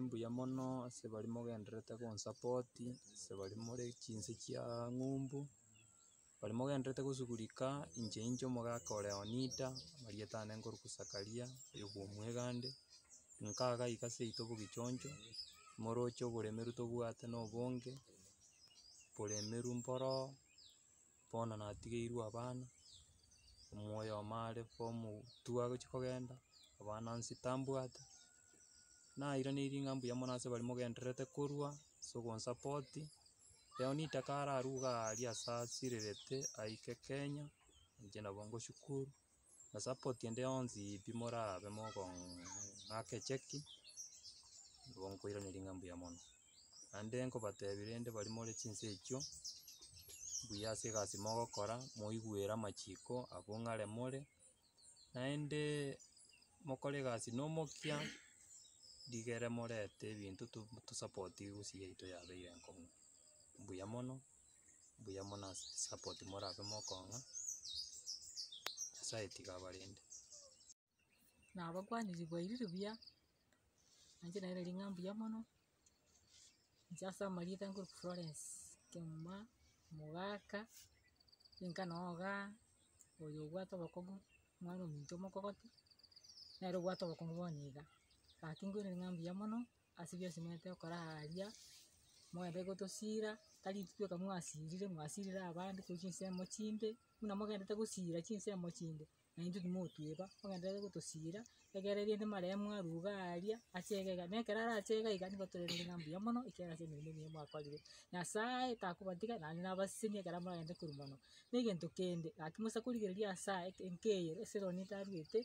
mbuya mono ase baria mogendererete gonsapoti, ase baria more chinse chia ng'umbu, baria mogendererete gosugurika, inche inche omogaka ore Leonida, amarieta ane nkorokwa Zakaria, oyo bwa omwegande, nka iga iga seito bogichoncho, moroche oboremeru tobwate na obonge, boremeru mboroo, bono natigeirwe abana, omoyomo are form two agochi kogenda, abana nsita mbwate, nairaneirie ng'a mbuya mono ase baria mogendererete korwa, ase ogonsapoti, Leonida kararwe iga aria ase asirerete aike Kenya, inche nabo ngoshukuru, na support ende yonsi pi morabe mogong'aka echeki, nabo nkoiraneria ng'a mbuya mono. Naende nkobatebia rende baria more chinse echio, mbuya ase egasi mogokora, moigwere amachiko abwo ng'are more, naendeee mokore egasi na omokia, rigere morete ebinto to tosapoti gusii yaito yabeire enkong'u. Mbuya mono, mbuya mono ase esapoti morabe mokong'a, nyasaye tiga abarende. Nabakwaniri bwairire buya, nainche nairaneria ng'a mbuya mono, inche ase amarieta nkorokwa Florence Kemuma omogaka, ninka noo igaa, oyo obwate obokong'u omwana ominto omokogoti, nere obwate obokong'u bono iga. Gaki nkoiraneria ng'a mbuya mono, ase bionsi omanyete gokora aaria, mogende gotosira, tari intwe tweka mwasirire, mwasirire abande korwa chinsemo chinde, buna mogendete gosira chinsemo chinde, na intwe timotweba, mogenderere gotosira, egere rende marehemu arwe iga aria, ache iga iga, na ekero arache iga iga nigo torairanerie ng'a mbuya mono ekiagera ase emeremo emiya mwakorire. Nyasaye takobatiga naende nabasesenie ekero moragende korwa mono. Na egento kende, gaki mosa korigereria ase aya eke enka eye ase Leonida arwete,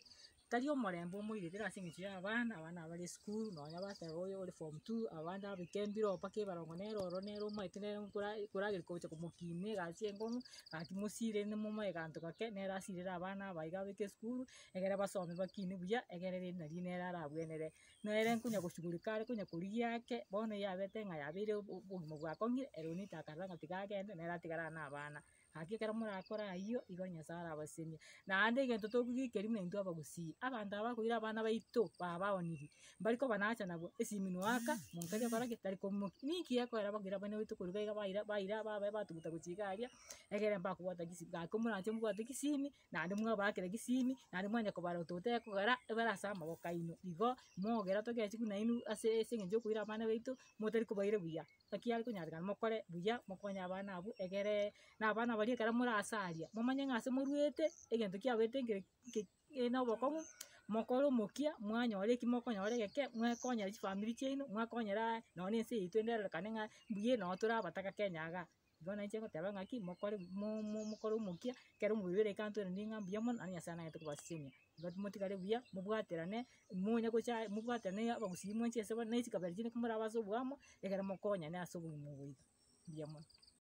tari omorembe omoirete ase eng'encho ya abana, abana aba bare esukuru, nonya bateba oyo ore form two, abande abike mbire mpaka ebarongo nere ororo nere omaete nere nkora korageria gocha komokina egasi enkong'u, gaki mosire momoe ganto gake, nere asirere abana aba iga abeke esukuru, egere basome bakine buya, egere rende nari nere arabwenere. Nere nkonya goshughulika are konya korigia ake, bono yabete ng'a yabeire obogima bwakong'ire, ere onito akarora ng'a tiga agende, nere atigare na abana. Gaki ekero morakore ayio, igo Nyasaye arabasesenie. Naende egento tokogikeria buna intwe abagusii, abanto aba bakoira abana baito babaonirie, mbari kobanacha nabwo, esimi noaka, monto tari gokora ki? Tari komokia. Ninki gekoera bakoira abana baito korwa iga iga baira baira babe batuguta gochia iga aria, egere mbakobwata chisimi, gaki moranche mobwate chisimi, naende mwabaakera chisimi, naende mwanya kobarota otekogera, ebare ase amaboko aino. Igo, mogera togechi buna inwe ase ase eng'encho ya okoira abana baito, motari kobaira buya. Naki are konyarekana mokore buya, mokonye abana abwo, egereee na abana baria ekero more ase aria, momanye ng'a ase moruete, egento kiabaete nkere nke na obokong'u, mokore omokia, mwanyora eki mokonyora egeke, mwekonyera chifamiri chiaino, mwakonyera nonye na ense yaito ende erorekane ng'a mbuya noo tore abataka Kenya igaa. Igo nainche ngoteba ng'aki, mokore mo- mo mokore omokia, ekero omobere oire ikantoeranie ng'a mbuya mono, naende Nyasaye nagete kobasesenia. Igo motigare buya, mobwaterane, monya gocha mobwaterane abagusii mwensi ase bono na echikabira chinde komoraba ase oboamo, ekero mokonyane ase obogima obo iga, mbuya mono.